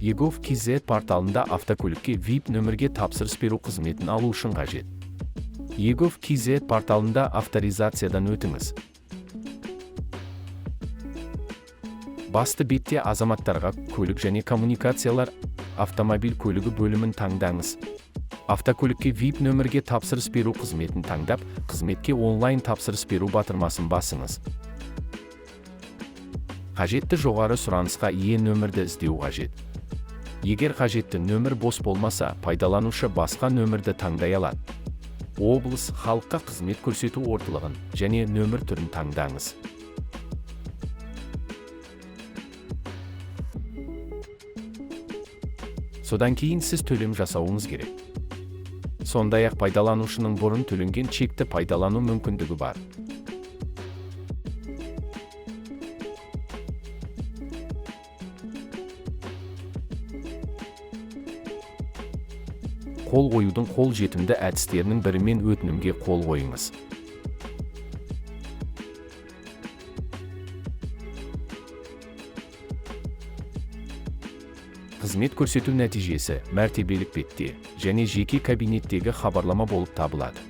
egov kz порталында автокөлікке VIP нөмірге тапсырыс беру қызметін алу үшін қажет. egov kz порталында авторизациядан өтіңіз. Басты бетте азаматтарға көлік және коммуникациялар, автомобиль көлігі бөлімін таңдаңыз. Автокөлікке VIP нөмірге тапсырыс беру қызметін таңдап, қызметке онлайн тапсырыс беру батырмасын басыңыз. Қажетті жоғары сұранысқа ие нөмірді іздеу қажет. Егер қажетті нөмір бос болмаса, пайдаланушы басқа нөмірді таңдай алады. Облыс, халыққа қызмет көрсету орталығын және нөмір түрін таңдаңыз. Содан кейін сіз төлем жасауыңыз керек. Сондай-ақ пайдаланушының бұрын төленген чекті пайдалану мүмкіндігі бар. Қол қоюдың қол жетімді әдістерінің бірімен өтінімге қол қойыңыз. Қызмет көрсету нәтижесі мәртебелік бетте және жеке кабинеттегі хабарлама болып табылады.